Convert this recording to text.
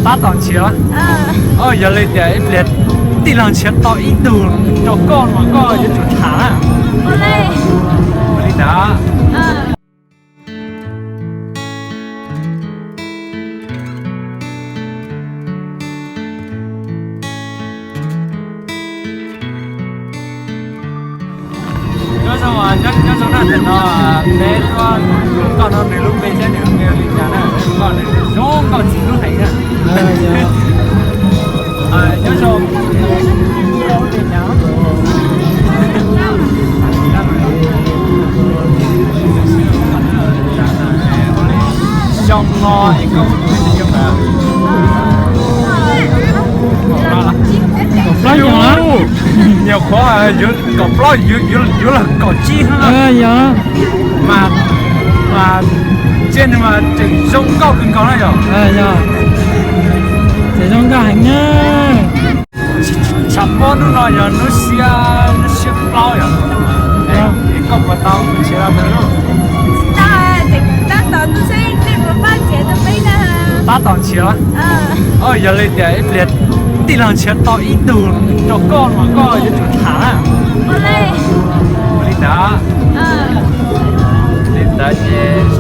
Tab tom nrhiav. Yog li tias ib pliag tij laug nrhiav tau ib tug rau koj mas koj yuav tsum tham na. Ua li ntawd. Nyob zoo, nyob zoo na, ntawm no peb tuaj, koj no nws lub npe thiab nws lub npe ua li cas na? Koj nws zoo nkauj txiv hlub heev na. Nyob zoo. Xyoo no es koj muaj tus phooj ywg li cas? Kaum plaub nyuag, nyuam qhuav kaum plaub yuav luag kaum tsib no. Yog mas, mas tsiaj nws mas tseem zoo nkauj kawg nkaus na yom. Yog, tseem zoo nkauj heev na. Tshav pob hnub no yog hnub xiab, hnub xiab plaub yom. Es koj puas tau nrhiav los ntawd lauj? Tab tom nrhiav. Yog li tias ib pliag tij laug nrhiav tau ib tug rau koj mas koj yuav tsum tham na. Ua li ntawd. Li ntawd ces